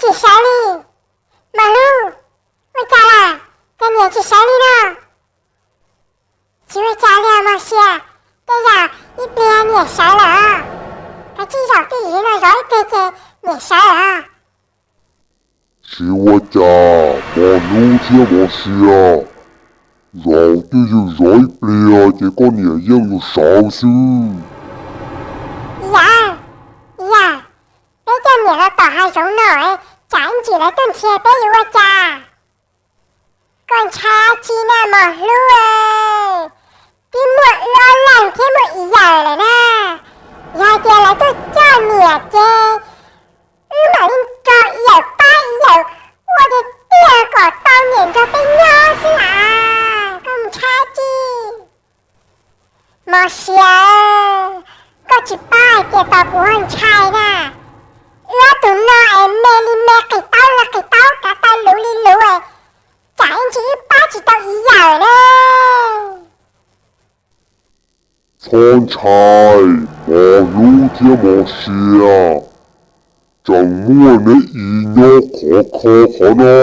Tsis sawv li. Mos Hlub, ua cas lawm, cas niam tsis sawv li no? Tsis ua cas li os Mos Sia, tej zaum ib pliag niam sawv lawm os. Kav tsij zaum twj ywm no zov ib pliag ces niam sawv lawm os. Tsis ua cas Mos Hlub thiab Mos Sia, zaum twj ywm zov ib pliag ces koj niam yeej yuav sawv xwb. Yam, yam, peb coj niam los tom hav zoov no, tsam ib ntsis lawv tuaj nrhiav peb yuav ua cas. Koj ntshai dab tsi na Mos Hlub, twb muaj wb ob leeg thiab muaj ib yawm lawm na. Yog hais tias lawv tuaj coj niam ces wb mam li nrog ib yawm pab ib yawm ua tiag tiag kom tau niam nrog peb nyob xwb las. Koj ntshai dab tsi? Mos Sia, koj tsis paub hais tias tos kuv ho ntshai na. Wb ob tug no es me li me qis taub li qis taub kav taw luv li luv, tsam ib ntsis wb pab tsis tau ib yawm na. Txhob ntshai, Mos Hlub thiab Mos Sia, tseem muaj neb ib nyob khov kho qhov no,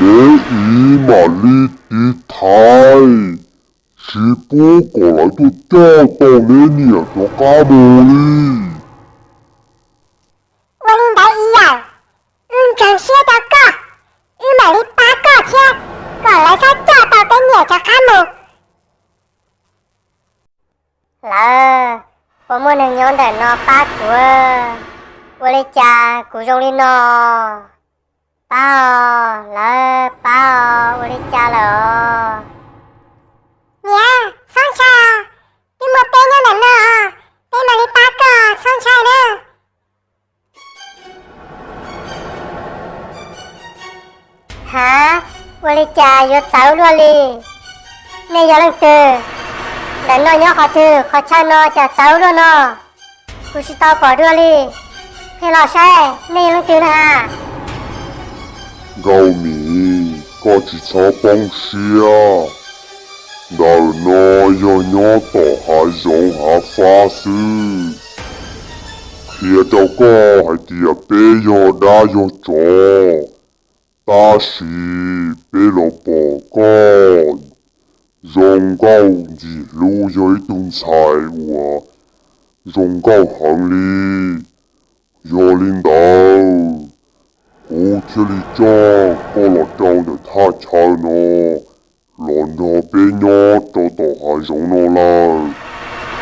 neb ib mam li tiv thaiv, tsis pub kom lawv tuaj coj tau neb niam rov qab mus li. Ua li ntawd ib yawm, wb ntseeg siab rau koj, wb mam li pab koj thiab, kom lawv txhob coj tau peb niam rov qab mus. Lawv, puas muaj neeg nyob ntawm no pab kuv? Ua li cas kuv zoo li no? Pab os, lawv pab os, ua li cas lawm os? Niam, txhob ntshai os, twb muaj peb nyob ntawm no, peb mam li pab koj, txhob ntshai na. Hav, ua li cas yuav txawv luaj li? Nej yog leej twg? Ntawm no nyob qhov twg? Qhov chaw no cas txawv luaj no? Kuv tsis tau pom dua li. Qhia los saib nej yog leej twg na has. Nkauj Mim, koj tsis txhob poob siab. Ntawm no yog nyob tom hav zoov hav fab xwb. Qhia rau koj hais tias peb yog dab yog tsov, tab sis peb los pom koj zoo nkauj ntxim hlub, yog ib tug ntxhais uas zoo nkauj heev li. Yog li ntawd, kuv thiaj li coj koj los rau ntawm thaj chaw no, los nrog peb nyob rau tom hav zoov no lawm.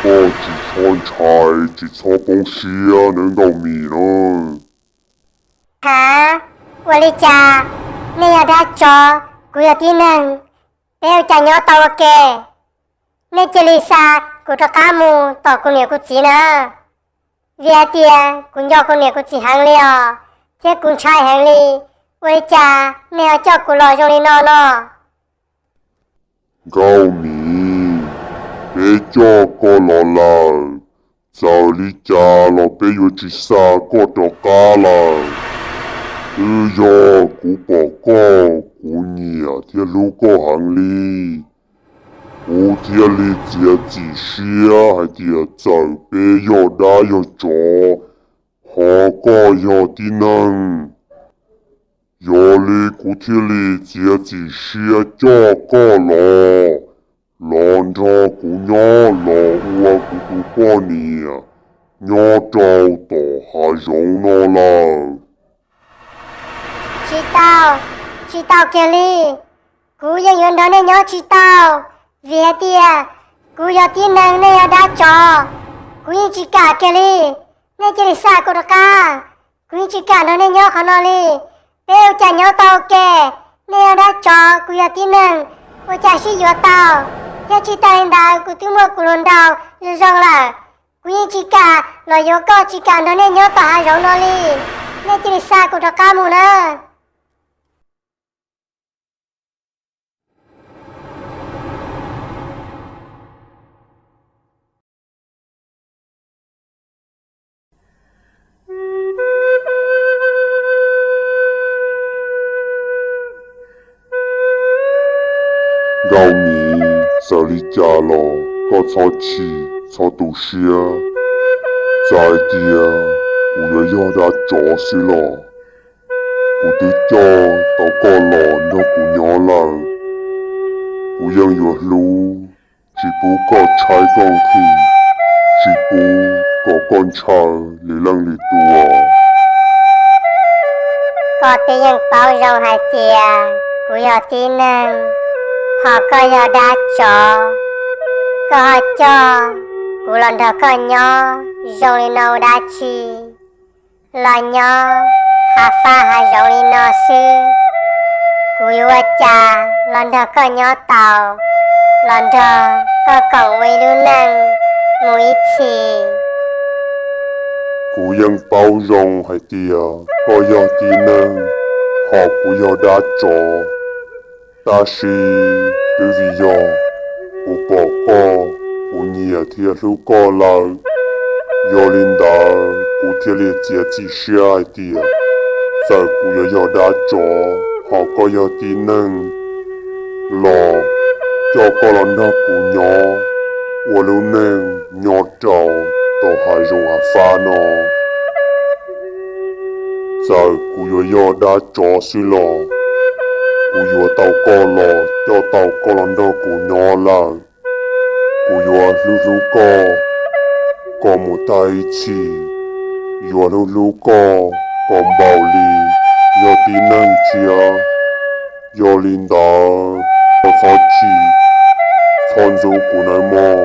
Koj tsis txhob ntshai, tsis txhob poob siab nawb Nkauj Mim na. Hav, ua li cas nej yog dab tsov, kuv yog tib neeg, peb ua cas nyob tau ua ke? Nej cia li xa kuv rov qab mus tom kuv niam kuv txiv na, vim hais tias kuv nco kuv niam kuv txiv heev li os, thiab kuv ntshai heev li. Ua li cas nej ho coj kuv los zoo li no no? Nkauj Mim, peb coj koj los lawm, txawm li cas los peb yuav tsis xa koj rov qab lawm. Twb yog kuv pom koj, kuv nyiam thiab hlub koj heev li, kuv thiaj li txiav txim siab hais tias txawm peb yog dab yog tsov, ho koj yog tib neeg. Yog li kuv thiaj li txiav txim siab coj koj los, los nrog kuv nyob, los ua kuv tus poj niam nyob rau tom hav zoov no lawm. Tsis tau, tsis tau kiag li. Kuv yeej yuav nrog nej nyob tsis tau, vim hais tias kuv yog tib neeg, nej yog dab tsov. Kuv yeej tsis kam kiag li. Nej cia li xa kuv rov qab. Kuv yeej tsis kam nrog nej nyob qhov no li. Peb ua cas nyob tau ua ke? Nej yog dab tsov, kuv yog tib neeg, ua cas sib yuav tau? Thiab tsis tas li ntawd, kuv twb muaj kuv hluas nraug zoo zoo lawm. Kuv yeej tsis kam los yuav koj, tsis kam nrog nej nyob tom hav zoov no li. Nej cia li xa kuv rov qab mus nawb. Nkauj Mim, txawm li cas los koj txhob chim, txhob tu siab. Txawm hais tias kuv yuav yog dab tsov xwb los Kuv twb coj tau koj los nrog kuv nyob lawm, kuv yeej yuav hlub, tsis pub koj tshaib koj nqhis, tsis pub kom koj ntshaw li leej li tus. Koj twb yeej paub zoo hais tias kuv yog tib neeg, ho koj yog dab tsov. Koj ho coj kuv los nrog koj nyob zoo li no ua dab tsi? Los nyob hav fab hav zoov li no xwb, kuv yuav ua cas los nrog koj nyob tau, los nrog koj koom ua ib lub neej mus ib txhis? Kuv yeej paub zoo hais tias koj yog tib neeg, ho kuv yog dab tsov. Tab sis twb vim yog kuv pom koj, kuv nyiam thiab hlub koj lawm. Yog li ntawd kuv thiaj li txiav txim siab hais tias txawm kuv yuav yog dab tsov ho koj yog tib neeg los coj koj los nrog kuv nyob ua lub neej nyob rau tom hav zoov hav fab no. Txawm kuv yuav yog dab tsov xwb los kuv yuav tau koj los coj tau koj los nrog kuv nyob lawm. Kuv yuav hlub hlub koj kom mus tag ib txhis, yuav hlub hlub koj kom npaum li yog tib neeg thiab. Yog li ntawd koj txhob chim, txhob ntxub kuv nawb mog,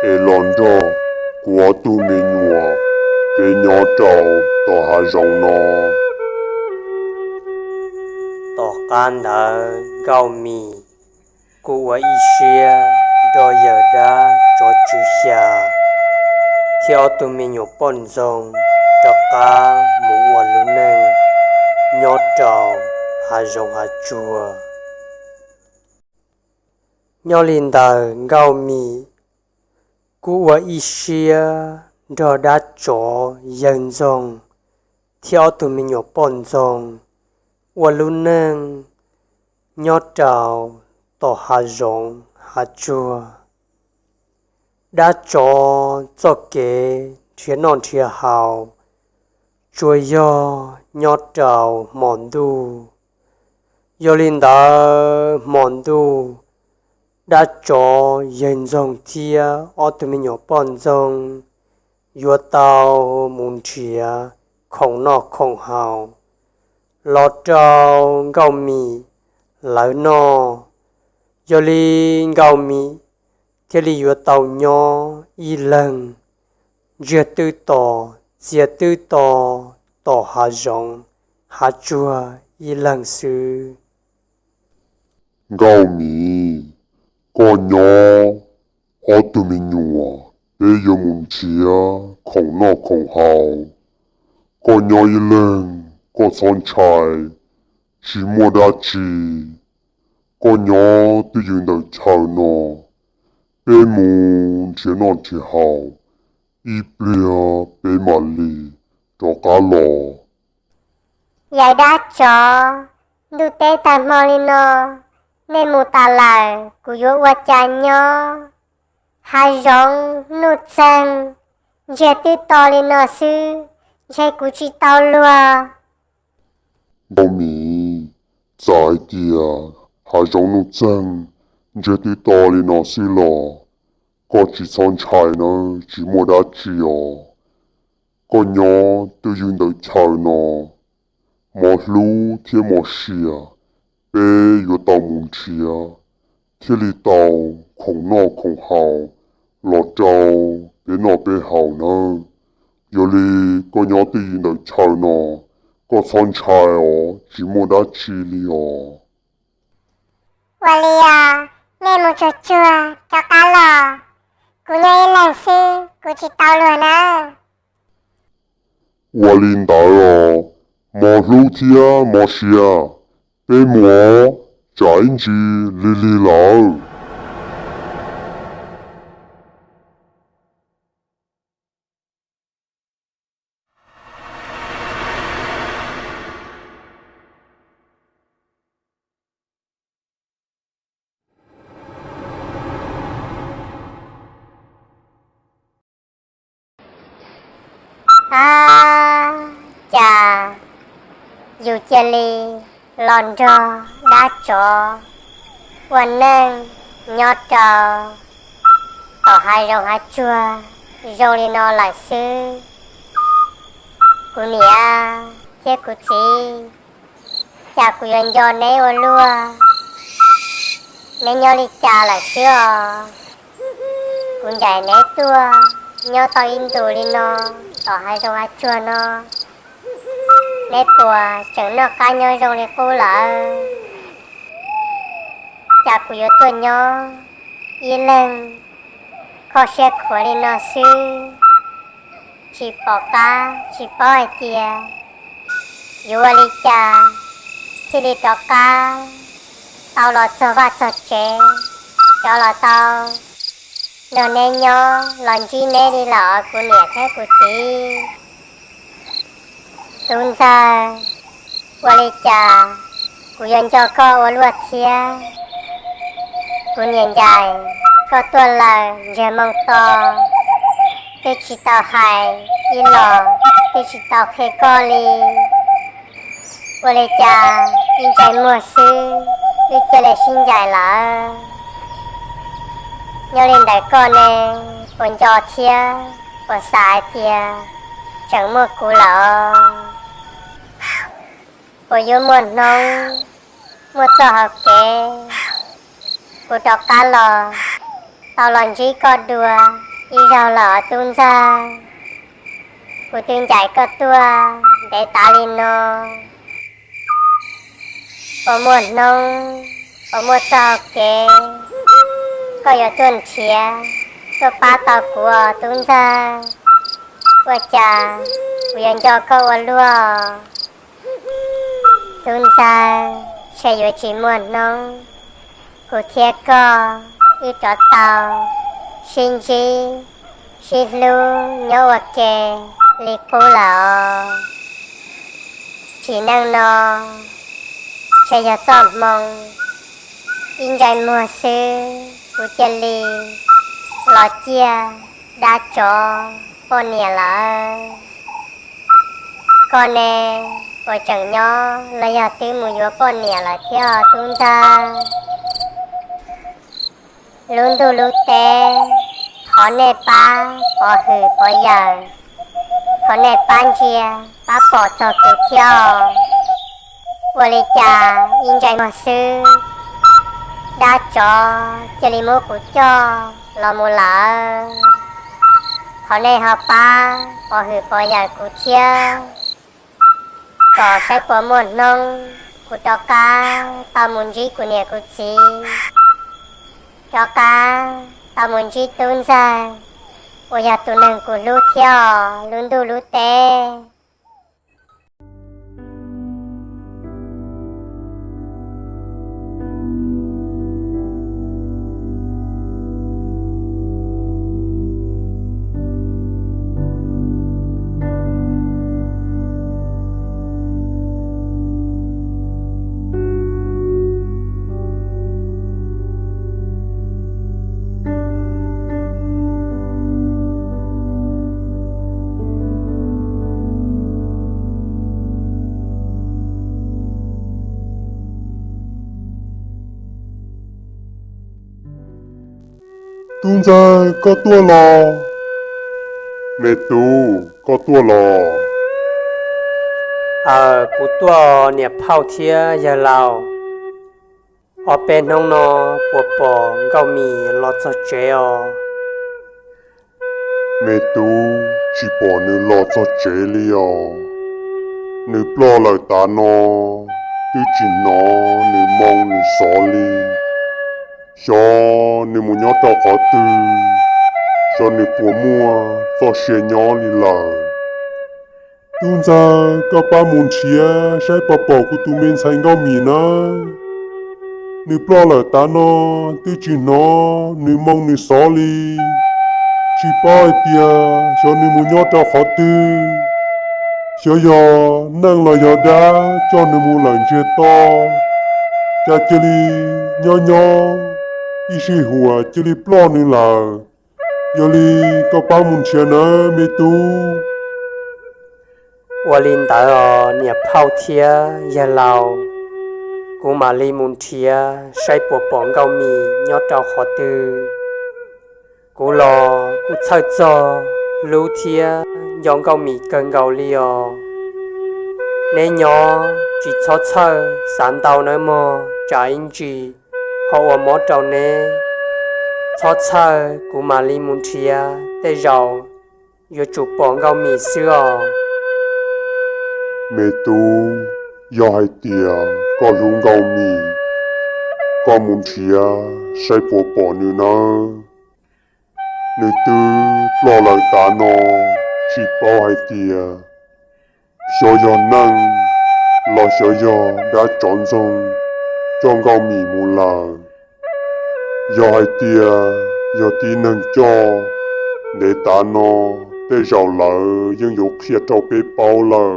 es los nrog kuv ob tug me nyuam peb nyob rau tom hav zoov no. Tom qab ntawd Nkauj Mim kuj ua ib siab nrog yawg dab tsov tswv xya thiab ob tug me nyuam poj ntxoog rov qab mus ua lub neej nyob rau hav zoov hav tsuag. Nyob li ntawd Nkauj Mim kuj ua ib siab nrog dab tsov yawg ntxoog thiab ob tug me nyuam poj ntxoog ua lub neej nyob rau tom hav zoov hav tsuag. Dab tsov txoj kev nrhiav noj nrhiav haus tsuas yog nyob rau hmo ntuj. Yog li ntawd hmo ntuj, dab tsov yawg ntxoog thiab ob tug me nyuam poj ntxoog yuav tau mus nrhiav khoom noj khoom haus los rau Nkauj Mim lawv noj. Yog li Nkauj Mim thiaj li yuav tau nyob ib leeg ntsiag twb to, txias twb to tom hav zoov hav tsuag ib leeg xwb. Nkauj Mim, koj nyob, ob tug me nyuam peb yuav mus nrhiav khoom noj khoom haus. Koj nyob ib leeg, koj txhob ntshai, tsis muaj dab tsi. Koj nyob twj ywm ntawm chaw no, peb mus nrhiav noj nrhiav haus, ib pliag peb mam li rov qab los. Yawg dab tsov, ntuj teb tag hmo li no, nej mus tas lawm kuv yuav ua cas nyob? Hav zoov nuj txeeg ntsiag twb to li no xwb, ntshe kuv tsis tau luag. Nkauj Mim, txawm hais tias hav zoov nuj txeeg ntsiag twb to li no xwb los koj tsis txhob ntshai nawb, tsis muaj dab tsi os. Koj nyob twj ywm ntawm chaw no, mov hlub thiab mov sia peb yuav tau mus nrhiav thiaj li tau khoom noj khoom haus los rau peb noj peb haus nawb. Yog li koj nyob twj ywm ntawm chaw no, koj txhob ntshai os, tsis muaj dab tsi li os. Ua li os, nej mus tsuag tsuag rov qab los, kuv nyob ib leeg xwb kuv tsis tau luag nawb. Ua li ntawd los, mov hlub thiab mov sia, peb mus os, tsam ib ntsis lig lig lawm. Ab, cas yus cia li los nrog dab tsov ua neej nyob rau tom hav zoov hav tsuag zoo li no lawm xwb. Kuv niam thiab kuv txiv, cas kuv yuav nco neb ua luaj, neb nyob li cas lawm xwb os? Kuv ncaim neb tuaj nyob tau ib ntus li no tom hav zoov hav tsuag no, neb puas tseem noj qab nyob zoo li qub lawm? Cas kuv yuav tuaj nyob ib leeg kho siab khuav li no xwb, tsis pom qab tsis paub hais tias yuav ua li cas thiaj li rov qab tau los txog vaj txog tsev, rov los tau nrog neb nyob los ntsib neb li lawm kuv niam thiab kuv txiv. Tub ntxawg, ua li cas kuv yuav nco koj ua luaj thiab? Kuv niam ncaim koj tuaj lawm ntsiag moo to, twb tsis tau hais ib los, twb tsis tau qhia koj li. Ua li cas ib ntsais muag xwb wb cia li sib ncaim lawm? Nyob li ntawd koj ne, puas nco thiab puas xav hais tias tseem muaj kuv lawm? Puas yuav muaj hnub, muaj txoj hauv kev, kuv rov qab los tau los ntsib koj dua ib zaug lawm os tub ntxawg? Kuv twb ncaim koj tuaj ntev tas li no, puas muaj hnub, puas muaj txoj hauv kev, koj yuav tuaj nrhiav, tuaj pab tau kuv os tub ntxawg? Ua cas kuv yuav nco koj ua luaj? Tub ntxawg, ntshe yuav tsis muaj hnub kuv thiab koj wb rov tau sib ntsib sib hlub nyob ua ke li qub lawm os. Sim neej no ntshe yog txoj hmoo ib ntsais muag xwb kuv cia li los ciaj dab tsov poj niam lawm. Koj ne, puas tseem nyob los yog twb mus yuav poj niam lawm thiab os tub ntxawg? Lub ntuj lub teb, thov nej pab pov hwm pov yawm, thov nej pab ntsia pab pom txog kuv thiab os. Ua li cas ib ntsais muag xwb, dab tsov cia li muab kuv coj los mus lawm. Thov nej ho pab pov hwm pov yawm kuv thiab, kom saib puas muaj hnub kuv rov qab tau mus ntsib kuv niam kuv txiv, rov qab tau mus ntsib tub ntxawg uas yog tus neeg kuv hlub thiab os lub ntuj lub teb. Tub ntxawg, koj tuaj los? Me tub, koj tuaj los? Aws, kuv tuaj niam phauj thiab yawg laus. Ob peb hnub no puas pom Nkauj Mim los txog tsev os? Me tub, tsis pom nws los txog tsev li os. Nws ploj lawm tav no, twb tsis hnov nws moo nws xov li. Xyov nws mus nyob rau qhov twg, xyov nws puas muaj txoj sia nyob li lawm. Tub ntxawg, koj pab mus nrhiav saib puas pom kuv tus me ntxhais Nkauj Mim nawb. Nws ploj lawm tav no, twb tsis hnov nws moo nws xov li. Tsis paub hais tias xyov nws mus nyob rau qhov twg, xyov yog neeg los yog dab coj nws mus lawm ntsiag to, cas cia li nyob nyob ib sij huam cia li ploj nws lawm. Yog li koj pab mus nrhiav nawb me tub. Ua li ntawd os niam phauj thiab yawg laus, kuv mam li mus nrhiav saib puas pom Nkauj Mim nyob rau qhov twg. Kuv los kuj txhawj txog hlub thiab nco Nkauj Mim kawg nkaus li os. Neb nyob tsis txhob txhawj xav ntau nawb mog, tsam ib ntsis ho ua mob rau neb. Txhob txhawj, kuv mam li mus nrhiav, tej zaum yuav tsum pom Nkauj Mim xwb os. Me tub, yog hais tias koj hlub Nkauj Mim, koj mus nrhiav saib puas pom nws nawb. Nws twb ploj lawm tav no, tsis paub hais tias xyov yog neeg los xyov yog dab tsov ntxoog coj Nkauj Mim mus lawm. Yog hais tias yog tib neeg coj, ntev tav no tej zaum lawv yeej yuav qhia rau peb paub lawm.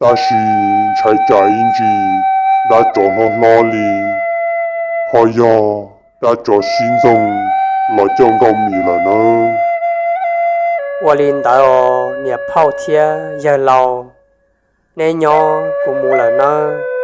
Tab sis ntshai tsam ib ntsis dab tsov hlob hlob li, ho yog dab tsov sib ntxoog los coj Nkauj Mim lawm nawb. Ua li ntawd os niam phauj thiab yawg laus, neb nyob kuv mus lawm nawb.